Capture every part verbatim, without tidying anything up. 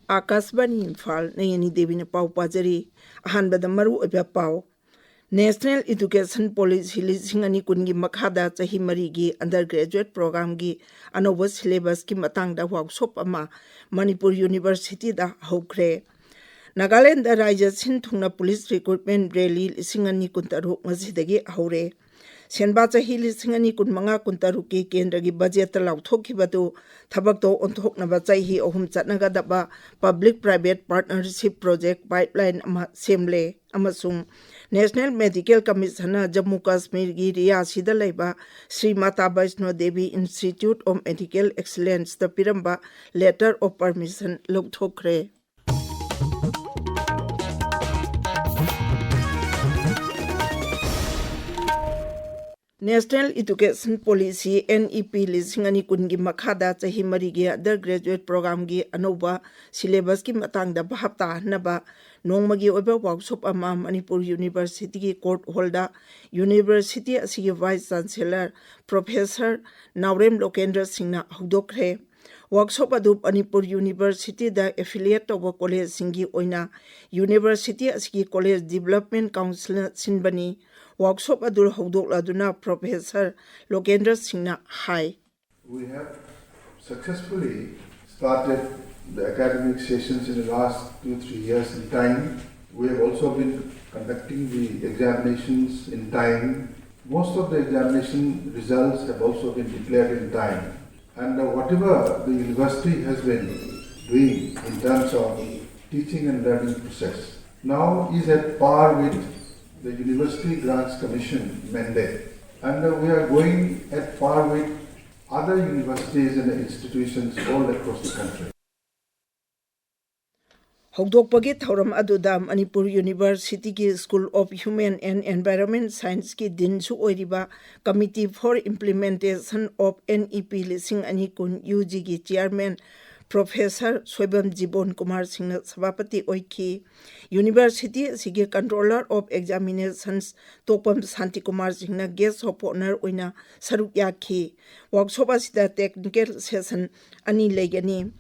ꯑꯥꯀꯥꯁꯕꯥꯅꯤ ꯏꯝꯐꯥꯜ, ꯅꯌꯅꯤ ꯗꯦꯕꯤꯅ ꯄꯥꯎ ꯄꯥꯖꯔꯤ꯫ ꯑꯍꯥꯟꯕꯗ ꯃꯔꯨ ꯑꯣꯏꯕ ꯄꯥꯎ꯫ National Education Policy ꯂꯤꯁꯤꯡ ꯑꯅꯤ ꯀꯨꯟꯒꯤ ꯃꯈꯥꯗ ꯆꯍꯤ ꯃꯔꯤꯒꯤ undergraduate programꯒꯤ ꯑꯅꯧꯕ syllabusꯀꯤ ꯃꯇꯥꯡꯗ workshop ꯑꯃ ꯃꯅꯤꯄꯨꯔ Universityꯗ ꯍꯧꯈ꯭ꯔꯦ꯫ ꯅꯥꯒꯥꯂꯦꯟꯗ ꯔꯥꯏꯖ꯭ꯌ ꯁꯤꯟ ꯊꯨꯡꯅ police recruitment rally ꯂꯤꯁꯤꯡ ꯑꯅꯤ ꯀꯨꯟꯇꯔꯨꯛ ꯉꯁꯤꯗꯒꯤ ꯍꯧꯔꯦ꯫ ꯁꯦꯟꯕꯥ ꯆꯍꯤ ꯂꯤꯁꯤꯡ ꯑꯅꯤ ꯀꯨꯟꯃꯉꯥ ꯀꯨꯟꯇꯔꯨꯛꯀꯤ ꯀꯦꯟꯗ꯭ꯔꯒꯤ ꯕꯖꯦꯠꯇ ꯂꯥꯎꯊꯣꯛꯈꯤꯕꯗꯨ ꯊꯕꯛꯇꯣ ꯑꯣꯟꯊꯣꯛꯅꯕ ꯆꯍꯤ ꯑꯍꯨꯝ ꯆꯠꯅꯒꯗꯕ public private partnership project pipeline ꯑꯃ ꯁꯦꯝꯂꯦ ꯑꯃꯁꯨꯡ National Medical Commissionꯅ ꯖꯝꯃꯨ ꯀꯥꯁꯃꯤꯔꯒꯤ ꯔꯤꯌꯥꯁꯤꯗ ꯂꯩꯕ Shri Mata Vaishno Devi Institute of Medical Excellenceꯇ ꯄꯤꯔꯝꯕ letter of permission ꯂꯧꯊꯣꯛꯈ꯭ꯔꯦ꯫ National Education Policy, NEP, ꯂꯤꯁꯤꯡ ꯑꯅꯤ ꯀꯨꯟꯒꯤ ꯃꯈꯥꯗ ꯆꯍꯤ ꯃꯔꯤꯒꯤ undergraduate programꯒꯤ ꯑꯅꯧꯕ syllabusꯀꯤ ꯃꯇꯥꯡꯗ ꯚꯥꯞ ꯇꯥꯍꯟꯅꯕ ꯅꯣꯡꯃꯒꯤ ꯑꯣꯏꯕ workshop ꯑꯃ ꯃꯅꯤꯄꯨꯔ Universityꯒꯤ court hallꯗ University ꯑꯁꯤꯒꯤ Vice Chancellor Professor ꯅꯥꯎꯔꯦꯝ ꯂꯣꯀꯦꯟꯗ꯭ꯔ ꯁꯤꯡꯅ ꯍꯧꯗꯣꯛꯈ꯭ꯔꯦ꯫ Workshop ꯑꯗꯨ ꯃꯅꯤꯄꯨꯔ Universityꯗ affiliate ꯇꯧꯕ collegeꯁꯤꯡꯒꯤ ꯑꯣꯏꯅ University ꯑꯁꯤꯒꯤ College Development Councilꯅ ꯁꯤꯟꯕꯅꯤ꯫ Workshop ꯑꯗꯨ ꯍꯧꯗꯣꯛꯂꯗꯨꯅ Professor ꯂꯣꯀꯦꯟꯗ꯭ꯔ ꯁꯤꯡꯅ ꯍꯥꯏ꯫ We have successfully started the academic sessions in the last two, three years in time. We have also been conducting the examinations in time. Most of the examination results have also been declared in time. And uh, whatever the university has been doing in terms of teaching and learning process, now is at par with the University Grants Commission mandate. And uh, we are going at par with other universities and institutions all across the country. ꯍꯧꯗꯣꯛꯄꯒꯤ ꯊꯧꯔꯝ ꯑꯗꯨꯗ Manipur Universityꯒꯤ School of Human and Environment Scienceꯀꯤ Deanꯁꯨ ꯑꯣꯏꯔꯤꯕ Committee for Implementation of NEP ꯂꯤꯁꯤꯡ ꯑꯅꯤ ꯀꯨꯟ UGꯒꯤ Chairman Professor Soibam ꯖꯤꯕꯣꯟ Kumar ꯁꯤꯡꯅ ꯁꯚꯥꯄꯇꯤ ꯑꯣꯏꯈꯤ꯫ University ꯑꯁꯤꯒꯤ Controller of Examinations ꯇꯣꯛꯄꯝ ꯁꯥꯟꯇꯤꯀꯨꯃꯥꯔ ꯁꯤꯡꯅ Guest of Honour ꯑꯣꯏꯅ ꯁꯔꯨꯛ ꯌꯥꯈꯤ꯫ Workshop ꯑꯁꯤꯗ technical session ꯑꯅꯤ ꯂꯩꯒꯅꯤ꯫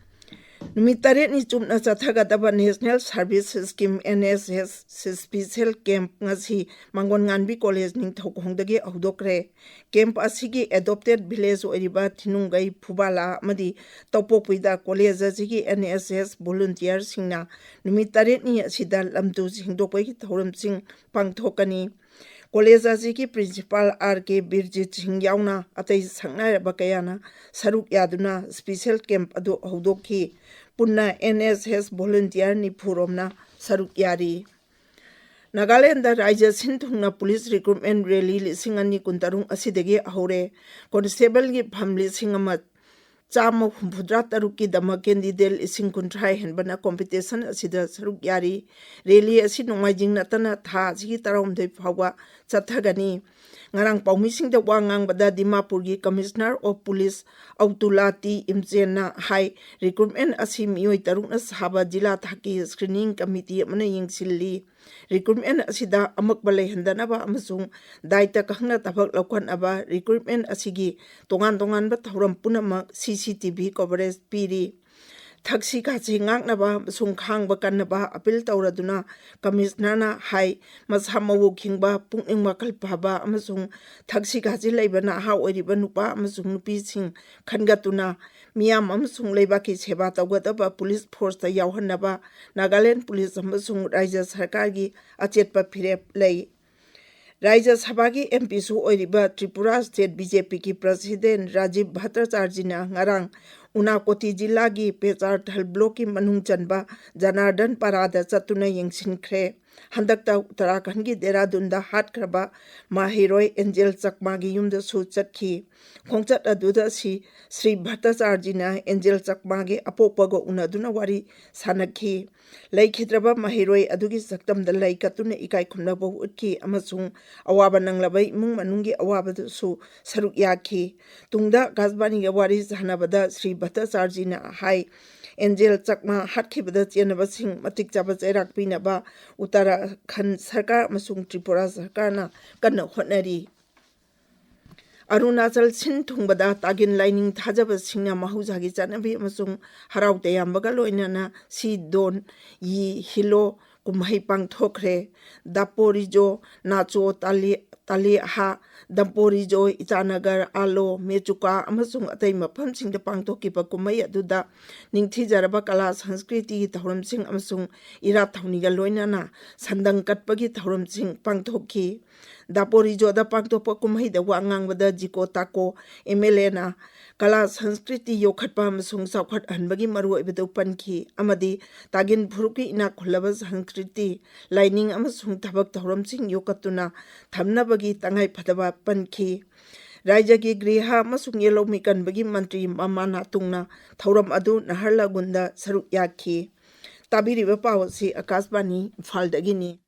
ꯅꯨꯃꯤꯠ ꯇꯔꯦꯠꯅꯤ ꯆꯨꯞꯅ ꯆꯠꯊꯒꯗꯕ National Service Scheme, N S S, Special Camp ꯉꯁꯤ ꯃꯥꯡꯒꯣꯟ ꯉꯥꯟꯕꯤ ꯀꯣꯂꯦꯖ ꯅꯤꯡꯊꯧꯈꯣꯡꯗꯒꯤ ꯍꯧꯗꯣꯛꯈ꯭ꯔꯦ꯫ Camp ꯑꯁꯤꯒꯤ adopted village ꯑꯣꯏꯔꯤꯕ ꯊꯤꯅꯨꯡꯒꯩ, ꯐꯨꯕꯥꯂꯥ ꯑꯃꯗꯤ ꯇꯧꯄꯣꯛꯄꯤꯗ ꯀꯣꯂꯦꯖ ꯑꯁꯤꯒꯤ N S S volunteerꯁꯤꯡꯅ ꯅꯨꯃꯤꯠ ꯇꯔꯦꯠꯅꯤ ꯑꯁꯤꯗ ꯂꯝ ꯇꯨ ꯁꯦꯡꯗꯣꯛꯄꯒꯤ ꯊꯧꯔꯝꯁꯤꯡ ꯄꯥꯡꯊꯣꯛꯀꯅꯤ꯫ ꯀꯣꯂꯦꯖ ꯑꯁꯤꯒꯤ principal R K ꯕꯤꯔꯖꯤꯠ ꯁꯤꯡ ꯌꯥꯎꯅ ꯑꯇꯩ ꯁꯛꯅꯥꯏꯔꯕ ꯀꯌꯥꯅ ꯁꯔꯨꯛ ꯌꯥꯗꯨꯅ special camp ꯑꯗꯨ ꯍꯧꯗꯣꯛꯈꯤ꯫ ꯄꯨꯟꯅ N S S volunteer ꯅꯤꯐꯨ ꯔꯣꯝꯅ ꯁꯔꯨꯛ ꯌꯥꯔꯤ꯫ ꯅꯥꯒꯥꯂꯦꯟꯗ ꯔꯥꯖ꯭ꯌ ꯁꯤꯟ ꯊꯨꯡꯅ police recruitment rally ꯂꯤꯁꯤꯡ ꯑꯅꯤ ꯀꯨꯟꯇꯔꯨꯛ ꯑꯁꯤꯗꯒꯤ ꯍꯧꯔꯦ꯫ Constableꯒꯤ ꯐꯝ ꯂꯤꯁꯤꯡ ꯑꯃ ꯆꯥꯝꯃ ꯍꯨꯝꯐꯨꯇꯔꯥ ꯇꯔꯨꯛꯀꯤꯗꯃꯛ candidate ꯂꯤꯁꯤꯡ ꯀꯨꯟꯊ꯭ꯔꯥ ꯍꯦꯟꯕꯅ competition ꯑꯁꯤꯗ ꯁꯔꯨꯛ ꯌꯥꯔꯤ꯫ Rally ꯑꯁꯤ ꯅꯣꯡꯃꯥꯏꯖꯤꯡ ꯅꯠꯇꯅ ꯊꯥ ꯑꯁꯤꯒꯤ ꯇꯔꯥꯍꯨꯝꯗꯣꯏ ꯐꯥꯎꯕ ꯆꯠꯊꯒꯅꯤ꯫ ꯉꯔꯥꯡ ꯄꯥꯎꯃꯤꯁꯤꯡꯗ ꯋꯥ ꯉꯥꯡꯕꯗ ꯗꯤꯃꯥꯄꯨꯔꯒꯤ Commissioner of Police Outula T ꯏꯝꯆꯦꯟꯅ ꯍꯥꯏ, recruitment ꯑꯁꯤ ꯃꯤꯑꯣꯏ ꯇꯔꯨꯛꯅ ꯁꯥꯕ ꯖꯤꯂꯥ ꯊꯥꯛꯀꯤ screening committee ꯑꯃꯅ ꯌꯦꯡꯁꯤꯜꯂꯤ꯫ Recruitment ꯑꯁꯤꯗ ꯑꯃꯛꯄ ꯂꯩꯍꯟꯗꯅꯕ ꯑꯃꯁꯨꯡ ꯗꯥꯏꯇ ꯈꯪꯅ ꯊꯕꯛ ꯂꯧꯈꯠꯅꯕ recruitment ꯑꯁꯤꯒꯤ ꯇꯣꯉꯥꯟ ꯇꯣꯉꯥꯟꯕ ꯊꯧꯔꯝ ꯄꯨꯝꯅꯃꯛ C C T V coverage ꯄꯤꯔꯤ꯫ ꯊꯛꯁꯤ ꯈꯥꯁꯤ ꯉꯥꯛꯅꯕ ꯑꯃꯁꯨꯡ ꯈꯥꯡꯕ ꯀꯟꯅꯕ appeal ꯇꯧꯔꯗꯨꯅ Commissionerꯅ ꯍꯥꯏ, ꯃꯁꯥ ꯃꯎ ꯈꯤꯡꯕ, ꯄꯨꯛꯅꯤꯡ ꯋꯥꯈꯜ ꯐꯕ ꯑꯃꯁꯨꯡ ꯊꯛꯁꯤ ꯈꯥꯁꯤ ꯂꯩꯕ ꯅꯍꯥ ꯑꯣꯏꯔꯤꯕ ꯅꯨꯄꯥ ꯑꯃꯁꯨꯡ ꯅꯨꯄꯤꯁꯤꯡ ꯈꯟꯒꯠꯇꯨꯅ ꯃꯤꯌꯥꯝ ꯑꯃꯁꯨꯡ ꯂꯩꯕꯥꯛꯀꯤ ꯁꯦꯕꯥ ꯇꯧꯒꯗꯕ police forceꯇ ꯌꯥꯎꯍꯟꯅꯕ ꯅꯥꯒꯥꯂꯦꯟ police ꯑꯃꯁꯨꯡ ꯔꯥꯖ꯭ꯌ ꯁꯔꯀꯥꯔꯒꯤ ꯑꯆꯦꯠꯄ ꯐꯤꯔꯦꯞ ꯂꯩ꯫ ꯔꯥꯖ꯭ꯌ ꯁꯚꯥꯒꯤ M Pꯁꯨ ꯑꯣꯏꯔꯤꯕ Tripura state B J Pꯒꯤ president Rajiv ꯚꯠꯇꯥꯆꯥꯔꯖꯤꯅ ꯉꯔꯥꯡ ꯎꯅꯥꯀꯣꯇꯤ ꯖꯤꯂꯥꯒꯤ ꯄꯦꯆꯥꯔꯊꯜ blockꯀꯤ ꯃꯅꯨꯡ ꯆꯟꯕ ꯖꯅꯥꯔꯗꯟ ꯄꯥꯔꯥꯗ ꯆꯠꯇꯨꯅ ꯌꯦꯡꯁꯤꯟꯈ꯭ꯔꯦ꯫ ꯍꯟꯗꯛꯇ ꯎꯠꯇꯔꯥꯈꯟꯗꯒꯤ ꯗꯦꯔꯥꯗꯨꯟꯗ ꯍꯥꯠꯈ꯭ꯔꯕ ꯃꯍꯩꯔꯣꯏ ꯑꯦꯟꯖꯦꯜ ꯆꯛꯃꯥꯒꯤ ꯌꯨꯝꯗꯁꯨ ꯆꯠꯈꯤ꯫ ꯈꯣꯡꯆꯠ ꯑꯗꯨꯗ ꯁꯤ ꯁ꯭ꯔꯤ ꯚꯠꯇꯥꯆꯥꯔꯖꯤꯅ ꯑꯦꯟꯖꯦꯜ ꯆꯛꯃꯥꯒꯤ ꯑꯄꯣꯛꯄꯒ ꯎꯅꯗꯨꯅ ꯋꯥꯔꯤ ꯁꯥꯅꯈꯤ꯫ ꯂꯩꯈꯤꯗ꯭ꯔꯕ ꯃꯍꯩꯔꯣꯏ ꯑꯗꯨꯒꯤ ꯁꯛꯇꯝꯗ ꯂꯩ ꯀꯠꯇꯨꯅ ꯏꯀꯥꯏ ꯈꯨꯝꯅꯕ ꯎꯠꯈꯤ ꯑꯃꯁꯨꯡ ꯑꯋꯥꯕ ꯅꯪꯂꯕ ꯏꯃꯨꯡ ꯃꯅꯨꯡꯒꯤ ꯑꯋꯥꯕꯗꯁꯨ ꯁꯔꯨꯛ ꯌꯥꯈꯤ꯫ ꯇꯨꯡꯗ ꯑꯀꯥꯁꯕꯥꯅꯤꯒ ꯋꯥꯔꯤ ꯁꯥꯟꯅꯕꯗ ꯁ꯭ꯔꯤ ꯚꯠꯇꯥꯆꯥꯔꯖꯤꯅ ꯍꯥꯏ, ꯑꯦꯟꯖꯦꯜ ꯆꯛꯃꯥ ꯍꯥꯠꯈꯤꯕꯗ ꯆꯦꯟꯅꯕꯁꯤꯡ ꯃꯇꯤꯛ ꯆꯥꯕ ꯆꯩꯔꯥꯛ ꯄꯤꯅꯕ ꯎꯠꯇꯔꯥꯈꯟꯗ ꯁꯔꯀꯥꯔ ꯑꯃꯁꯨꯡ ꯇ꯭ꯔꯤꯄꯨꯔꯥ ꯁꯔꯀꯥꯔꯅ ꯀꯟꯅ ꯍꯣꯠꯅꯔꯤ꯫ ꯑꯔꯨꯅꯥꯆꯜ ꯁꯤꯟ ꯊꯨꯡꯕꯗ ꯇꯥꯒꯤꯟ ꯂꯥꯏꯅꯤꯡ ꯊꯥꯖꯕꯁꯤꯡꯅ ꯃꯍꯧꯁꯥꯒꯤ ꯆꯠꯅꯕꯤ ꯑꯃꯁꯨꯡ ꯍꯔꯥꯎ ꯇꯌꯥꯝꯕꯒ ꯂꯣꯏꯅꯅ ꯁꯤ ꯗꯣꯟ ꯌꯤ ꯍꯤꯂꯣ ꯀꯨꯝꯍꯩ ꯄꯥꯡꯊꯣꯛꯈ꯭ꯔꯦ꯫ ꯗꯥꯄꯣꯔꯤꯖꯣ, ꯅꯥꯆꯣ, ꯇꯥꯂꯤ-, ꯇꯥꯂꯤꯍꯥ, ꯗꯝꯄꯣꯔꯤꯖꯣ, ꯏꯇꯥꯅꯒꯔ, ꯑꯥꯂꯣ, ꯃꯦꯆꯨꯀꯥ ꯑꯃꯁꯨꯡ ꯑꯇꯩ ꯃꯐꯝꯁꯤꯡꯗ ꯄꯥꯡꯊꯣꯛꯈꯤꯕ ꯀꯨꯝꯍꯩ ꯑꯗꯨꯗ ꯅꯤꯡꯊꯤꯖꯔꯕ ꯀꯂꯥ ꯁꯪꯁꯀ꯭ꯔꯤꯇꯤꯒꯤ ꯊꯧꯔꯝꯁꯤꯡ ꯑꯃꯁꯨꯡ ꯏꯔꯥꯠ ꯊꯧꯅꯤꯒ ꯂꯣꯏꯅꯅ ꯁꯟꯗꯪ ꯀꯠꯄꯒꯤ ꯊꯧꯔꯝꯁꯤꯡ ꯄꯥꯡꯊꯣꯛꯈꯤ꯫ ꯗꯥꯄꯣꯔꯤꯖꯣꯗ ꯄꯥꯡꯊꯣꯛꯄ ꯀꯨꯝꯍꯩꯗ ꯋꯥ ꯉꯥꯡꯕꯗ ꯖꯤꯀꯣ ꯇꯥꯀꯣ ꯑꯦꯝ ꯑꯦꯜ ꯑꯦꯅ ꯀꯂꯥ ꯁꯪꯁꯀ꯭ꯔꯤꯇꯤ ꯌꯣꯛꯈꯠꯄ ꯑꯃꯁꯨꯡ ꯆꯥꯎꯈꯠꯍꯟꯕꯒꯤ ꯃꯔꯨꯑꯣꯏꯕꯗꯨ ꯄꯟꯈꯤ ꯑꯃꯗꯤ ꯇꯥꯒꯤꯟ ꯐꯨꯔꯨꯞꯀꯤ ꯏꯅꯥꯛ ꯈꯨꯜꯂꯕ ꯁꯪꯁꯀ꯭ꯔꯤꯇꯤ, ꯂꯥꯏꯅꯤꯡ ꯑꯃꯁꯨꯡ ꯊꯕꯛ ꯊꯧꯔꯝꯁꯤꯡ ꯌꯣꯛꯈꯠꯇꯨꯅ ꯊꯝꯅꯕꯒꯤ ꯇꯉꯥꯏꯐꯗꯕ ꯄꯟꯈꯤ꯫ ꯔꯥꯖ꯭ꯌꯒꯤ ꯒ꯭ꯔꯤꯍ ꯑꯃꯁꯨꯡ ꯌꯦꯜꯍꯧꯃꯤ ꯀꯟꯕꯒꯤ ꯃꯟꯇ꯭ꯔꯤ ꯃꯃꯥ ꯅꯥꯇꯨꯡꯅ ꯊꯧꯔꯝ ꯑꯗꯨ ꯅꯍꯔꯂꯒꯨꯟꯗ ꯁꯔꯨꯛ ꯌꯥꯈꯤ꯫ ꯇꯥꯕꯤꯔꯤꯕ ꯄꯥꯎ ꯑꯁꯤ ꯑꯀꯥꯁꯕꯥꯅꯤ ꯏꯝꯐꯥꯜꯗꯒꯤꯅꯤ꯫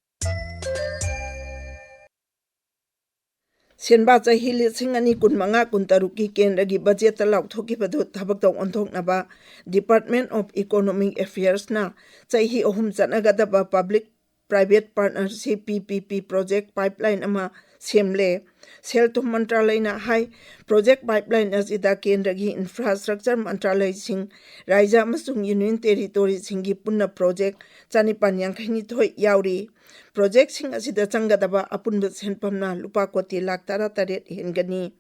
ꯁꯦꯟꯕꯥ ꯆꯍꯤ ꯂꯤꯁꯤꯡ ꯑꯅꯤ ꯀꯨꯟꯃꯉꯥ ꯀꯨꯟꯇꯔꯨꯛꯀꯤ ꯀꯦꯟꯗ꯭ꯔꯒꯤ ꯕꯖꯦꯠꯇ ꯂꯥꯎꯊꯣꯛꯈꯤꯕꯗꯨ ꯊꯕꯛꯇ ꯑꯣꯟꯊꯣꯛꯅꯕ Department of Economic Affairsꯅ ꯆꯍꯤ ꯑꯍꯨꯝ ꯆꯠꯅꯒꯗꯕ Public Private Partnership, P P P, project pipeline ꯑꯃ ꯁꯦꯝꯂꯦ꯫ ꯁꯦꯜ ꯊꯨꯝ ꯃꯟꯇ꯭ꯔꯥꯂꯌꯅ ꯍꯥꯏ, project pipeline ꯑꯁꯤꯗ ꯀꯦꯟꯗ꯭ꯔꯒꯤ infrastructure ꯃꯟꯇ꯭ꯔꯥꯂꯌꯁꯤꯡ, ꯔꯥꯖ꯭ꯌ ꯑꯃꯁꯨꯡ ꯌꯨꯅꯤꯌꯟ ꯇꯦꯔꯤꯇꯣꯔꯤꯁꯤꯡꯒꯤ ꯄꯨꯟꯅ project ꯆꯅꯤꯄꯥꯟ ꯌꯥꯡꯈꯩꯅꯤꯊꯣꯏ ꯌꯥꯎꯔꯤ꯫ Projectꯁꯤꯡ ꯑꯁꯤꯗ ꯆꯪꯒꯗꯕ ꯑꯄꯨꯟꯕ ꯁꯦꯟꯐꯝꯅ ꯂꯨꯄꯥ ꯀꯣꯇꯤ ꯂꯥꯈ ꯇꯔꯥꯇꯔꯦꯠ ꯍꯦꯟꯒꯅꯤ꯫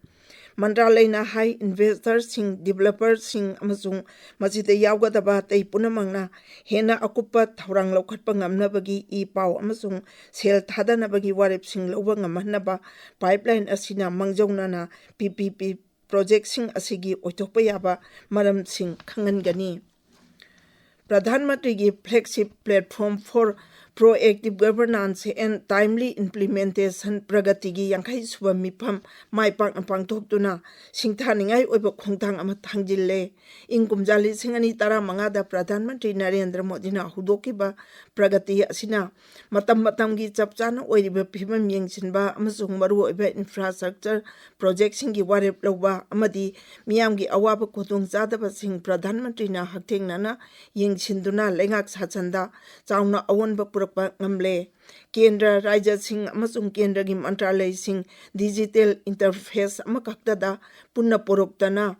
ꯃꯟꯇ꯭ꯔꯥꯂꯌꯅ ꯍꯥꯏ, investorꯁꯤꯡ, developerꯁꯤꯡ ꯑꯃꯁꯨꯡ ꯃꯁꯤꯗ ꯌꯥꯎꯒꯗꯕ ꯑꯇꯩ ꯄꯨꯝꯅꯃꯛꯅ ꯍꯦꯟꯅ ꯑꯀꯨꯞꯄ ꯊꯧꯔꯥꯡ ꯂꯧꯈꯠꯄ ꯉꯝꯅꯕꯒꯤ ꯏ ꯄꯥꯎ ꯑꯃꯁꯨꯡ ꯁꯦꯜ ꯊꯥꯗꯅꯕꯒꯤ ꯋꯥꯔꯦꯞꯁꯤꯡ ꯂꯧꯕ ꯉꯝꯍꯟꯅꯕ pipeline ꯑꯁꯤꯅ ꯃꯥꯡꯖꯧꯅꯅ P P P projectꯁꯤꯡ ꯑꯁꯤꯒꯤ ꯑꯣꯏꯊꯣꯛꯄ ꯌꯥꯕ ꯃꯔꯝꯁꯤꯡ ꯈꯪꯍꯟꯒꯅꯤ꯫ ꯄ꯭ꯔꯙꯥꯟ ꯃꯟꯇ꯭ꯔꯤꯒꯤ flagship platform for proactive governance and timely implementation ꯄ꯭ꯔꯒꯇꯤꯒꯤ ꯌꯥꯡꯈꯩ ꯁꯨꯕ ꯃꯤꯐꯝ ꯃꯥꯏ ꯄꯥꯛꯅ ꯄꯥꯡꯊꯣꯛꯇꯨꯅ ꯁꯤꯡꯊꯥꯅꯤꯡꯉꯥꯏ ꯑꯣꯏꯕ ꯈꯣꯡꯊꯥꯡ ꯑꯃ ꯊꯥꯡꯖꯤꯜꯂꯦ꯫ ꯏꯪ ꯀꯨꯝꯖꯥ ꯂꯤꯁꯤꯡ ꯑꯅꯤ ꯇꯔꯥꯃꯉꯥꯗ ꯄ꯭ꯔꯙꯥꯟ ꯃꯟꯇ꯭ꯔꯤ ꯅꯔꯦꯟꯗ꯭ꯔ ꯃꯣꯗꯤꯅ ꯍꯧꯗꯣꯛꯈꯤꯕ ꯄ꯭ꯔꯒꯇꯤ ꯑꯁꯤꯅ ꯃꯇꯝ ꯃꯇꯝꯒꯤ ꯆꯞ ꯆꯥꯅ ꯑꯣꯏꯔꯤꯕ ꯐꯤꯕꯝ ꯌꯦꯡꯁꯤꯟꯕ ꯑꯃꯁꯨꯡ ꯃꯔꯨꯑꯣꯏꯕ infrastructure projectꯁꯤꯡꯒꯤ ꯋꯥꯔꯦꯞ ꯂꯧꯕ ꯑꯃꯗꯤ ꯃꯤꯌꯥꯝꯒꯤ ꯑꯋꯥꯕ ꯈꯨꯗꯣꯡꯆꯥꯗꯕꯁꯤꯡ ꯄ꯭ꯔꯙꯥꯟ ꯃꯟꯇ꯭ꯔꯤꯅ ꯍꯛꯊꯦꯡꯅꯅ ꯌꯦꯡꯁꯤꯟꯗꯨꯅ ꯂꯩꯉꯥꯛ ꯁꯥꯁꯟꯗ ꯆꯥꯎꯅ ꯑꯑꯣꯟꯕ ꯄꯨꯔꯛꯄ ꯉꯝꯂꯦ꯫ ꯀꯦꯟꯗ꯭ꯔ, ꯔꯥꯖ꯭ꯌꯁꯤꯡ ꯑꯃꯁꯨꯡ ꯀꯦꯟꯗ꯭ꯔꯒꯤ ꯃꯟꯇ꯭ꯔꯥꯂꯌꯁꯤꯡ digital interface ꯑꯃꯈꯛꯇꯗ ꯄꯨꯟꯅ ꯄꯨꯔꯛꯇꯅ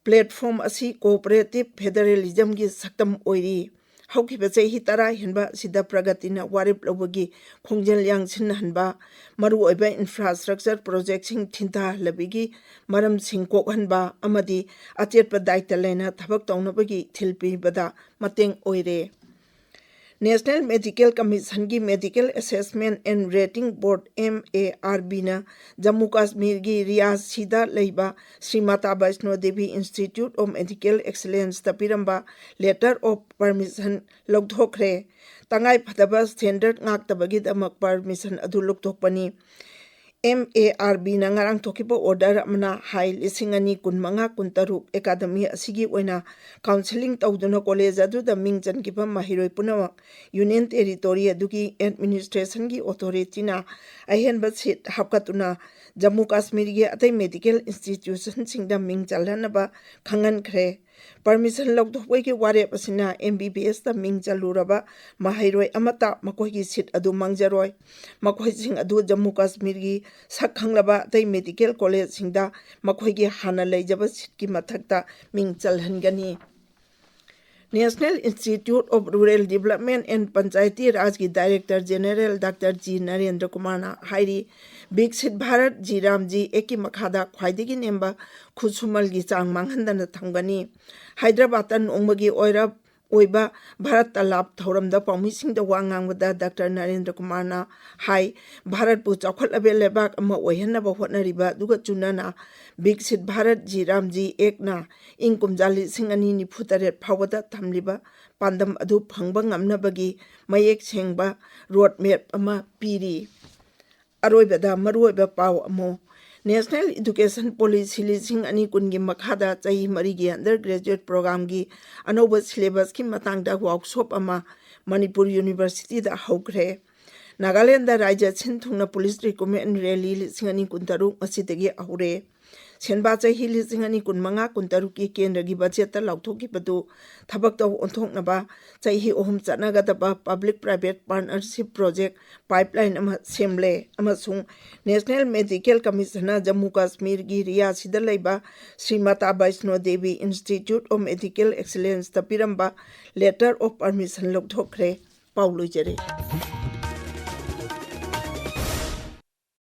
platform ꯑꯁꯤ cooperative federalismꯒꯤ ꯁꯛꯇꯝ ꯑꯣꯏꯔꯤ꯫ ꯍꯧꯈꯤꯕ ꯆꯍꯤ ꯇꯔꯥ ꯍꯦꯟꯕ ꯑꯁꯤꯗ ꯄ꯭ꯔꯒꯇꯤꯅ ꯋꯥꯔꯦꯞ ꯂꯧꯕꯒꯤ ꯈꯣꯡꯖꯦꯜ ꯌꯥꯡꯁꯤꯟꯍꯟꯕ, ꯃꯔꯨꯑꯣꯏꯕ infrastructure projectꯁꯤꯡ ꯊꯤꯟꯊꯍꯜꯂꯕꯒꯤ ꯃꯔꯝꯁꯤꯡ ꯀꯣꯛꯍꯟꯕ ꯑꯃꯗꯤ ꯑꯆꯦꯠꯄ ꯗꯥꯏꯇ ꯂꯩꯅ ꯊꯕꯛ ꯇꯧꯅꯕꯒꯤ ꯏꯊꯤꯜ ꯄꯤꯕꯗ ꯃꯇꯦꯡ ꯑꯣꯏꯔꯦ꯫ National Medical Commissionꯒꯤ Medical Assessment and Rating Board, MARBꯅ Jammu ꯀꯥꯁꯃꯤꯔꯒꯤ ꯔꯤꯌꯥꯁꯤꯗ ꯂꯩꯕ Shri Mata Vaishno Devi Institute of Medical Excellenceꯇ ꯄꯤꯔꯝꯕ letter of permission ꯂꯧꯊꯣꯛꯈ꯭ꯔꯦ꯫ ꯇꯉꯥꯏ ꯐꯗꯕ standard ꯉꯥꯛꯇꯕꯒꯤꯗꯃꯛ permission ꯑꯗꯨ ꯂꯧꯊꯣꯛꯄꯅꯤ꯫ MARBꯅ ꯉꯔꯥꯡ ꯊꯣꯛꯈꯤꯕ order ꯑꯃꯅ ꯍꯥꯏ, ꯂꯤꯁꯤꯡ ꯑꯅꯤ ꯀꯨꯟꯃꯉꯥ ꯀꯨꯟꯇꯔꯨꯛ academy ꯑꯁꯤꯒꯤ ꯑꯣꯏꯅ counselling ꯇꯧꯗꯨꯅ college ꯑꯗꯨꯗ ꯃꯤꯡ ꯆꯟꯈꯤꯕ ꯃꯍꯩꯔꯣꯏ ꯄꯨꯝꯅꯃꯛ Union Territory ꯑꯗꯨꯒꯤ administrationꯒꯤ authorityꯅ ꯑꯍꯦꯟꯕ seat ꯍꯥꯞꯀꯠꯇꯨꯅ ꯖꯝꯃꯨ ꯀꯥꯁꯃꯤꯔꯒꯤ ꯑꯇꯩ medical institutionꯁꯤꯡꯗ ꯃꯤꯡ ꯆꯜꯍꯟꯅꯕ ꯈꯪꯍꯟꯈ꯭ꯔꯦ꯫ Permission ꯂꯧꯊꯣꯛꯄꯒꯤ ꯋꯥꯔꯦꯞ ꯑꯁꯤꯅ MBBSꯇ ꯃꯤꯡ ꯆꯜꯂꯨꯔꯕ ꯃꯍꯩꯔꯣꯏ ꯑꯃꯠꯇ ꯃꯈꯣꯏꯒꯤ seat ꯑꯗꯨ ꯃꯥꯡꯖꯔꯣꯏ꯫ ꯃꯈꯣꯏꯁꯤꯡ ꯑꯗꯨ ꯖꯝꯃꯨ ꯀꯥꯁꯃꯤꯔꯒꯤ ꯁꯛ ꯈꯪꯂꯕ ꯑꯇꯩ medical collegeꯁꯤꯡꯗ ꯃꯈꯣꯏꯒꯤ ꯍꯥꯟꯅ ꯂꯩꯖꯕ seatꯀꯤ ꯃꯊꯛꯇ ꯃꯤꯡ ꯆꯜꯍꯟꯒꯅꯤ꯫ National Institute of Rural Development and Panchayati Rajꯒꯤ Director General Doctor G Narendra ꯀꯨꯃꯥꯔꯅ ꯍꯥꯏꯔꯤ, ꯕꯤꯛꯁꯤꯠ ꯚꯥꯔꯠ ꯖꯤ ꯔꯥꯝ ꯖꯤ Actꯀꯤ ꯃꯈꯥꯗ ꯈ꯭ꯋꯥꯏꯗꯒꯤ ꯅꯦꯝꯕ ꯈꯨꯠꯁꯨꯃꯜꯒꯤ ꯆꯥꯡ ꯃꯥꯡꯍꯟꯗꯅ ꯊꯝꯒꯅꯤ꯫ ꯍꯥꯏꯗ꯭ꯔꯕꯥꯗꯇ ꯅꯣꯡꯃꯒꯤ ꯑꯣꯏꯔꯞ ꯑꯣꯏꯕ ꯚꯥꯔꯠ ꯇꯂꯥꯞ ꯊꯧꯔꯝꯗ ꯄꯥꯎꯃꯤꯁꯤꯡꯗ ꯋꯥ ꯉꯥꯡꯕꯗ ꯗꯥꯛꯇꯔ ꯅꯔꯦꯟꯗ꯭ꯔ ꯀꯨꯃꯥꯔꯅ ꯍꯥꯏ, ꯚꯥꯔꯠꯄꯨ ꯆꯥꯎꯈꯠꯂꯕ ꯂꯩꯕꯥꯛ ꯑꯃ ꯑꯣꯏꯍꯟꯅꯕ ꯍꯣꯠꯅꯔꯤꯕ ꯑꯗꯨꯒ ꯆꯨꯅꯅ ꯕꯤꯛꯁꯤꯠ ꯚꯥꯔꯠ ꯖꯤ ꯔꯥꯝ ꯖꯤ Actꯅ ꯏꯪ ꯀꯨꯝꯖꯥ ꯂꯤꯁꯤꯡ ꯑꯅꯤ ꯅꯤꯐꯨ ꯇꯔꯦꯠ ꯐꯥꯎꯕꯗ ꯊꯝꯂꯤꯕ ꯄꯥꯟꯗꯝ ꯑꯗꯨ ꯐꯪꯕ ꯉꯝꯅꯕꯒꯤ ꯃꯌꯦꯛ ꯁꯦꯡꯕ road map ꯑꯃ ꯄꯤꯔꯤ꯫ ꯑꯔꯣꯏꯕꯗ ꯃꯔꯨꯑꯣꯏꯕ ꯄꯥꯎ ꯑꯃ, National Education Policy ꯂꯤꯁꯤꯡ ꯑꯅꯤ ꯀꯨꯟꯒꯤ ꯃꯈꯥꯗ ꯆꯍꯤ ꯃꯔꯤꯒꯤ undergraduate programꯒꯤ ꯑꯅꯧꯕ syllabusꯀꯤ ꯃꯇꯥꯡꯗ workshop ꯑꯃ ꯃꯅꯤꯄꯨꯔ Universityꯗ ꯍꯧꯈ꯭ꯔꯦ꯫ ꯅꯥꯒꯥꯂꯦꯟꯗ ꯔꯥꯖ꯭ꯌ ꯁꯤꯟ ꯊꯨꯡꯅ police recruitment rally ꯂꯤꯁꯤꯡ ꯑꯅꯤ ꯀꯨꯟꯇꯔꯨꯛ ꯉꯁꯤꯗꯒꯤ ꯍꯧꯔꯦ꯫ ꯁꯦꯟꯕꯥ ꯆꯍꯤ ꯂꯤꯁꯤꯡ ꯑꯅꯤ ꯀꯨꯟꯃꯉꯥ ꯀꯨꯟꯇꯔꯨꯛꯀꯤ ꯀꯦꯟꯗ꯭ꯔꯒꯤ ꯕꯖꯦꯠꯇ ꯂꯥꯎꯊꯣꯛꯈꯤꯕꯗꯨ ꯊꯕꯛꯇ ꯑꯣꯟꯊꯣꯛꯅꯕ ꯆꯍꯤ ꯑꯍꯨꯝ ꯆꯠꯅꯒꯗꯕ Public Private Partnership Project pipeline ꯑꯃ ꯁꯦꯝꯂꯦ ꯑꯃꯁꯨꯡ National Medical Commissioner ꯖꯝꯃꯨ ꯀꯥꯁꯃꯤꯔꯒꯤ ꯔꯤꯌꯥꯁꯤꯗ ꯂꯩꯕ ꯁ꯭ꯔꯤꯃꯥꯇꯥ Vaishno Devi Institute of Medical Excellenceꯇ ꯄꯤꯔꯝꯕ letter of permission ꯂꯧꯊꯣꯛꯈ꯭ꯔꯦ꯫ ꯄꯥꯎ ꯂꯣꯏꯖꯔꯦ꯫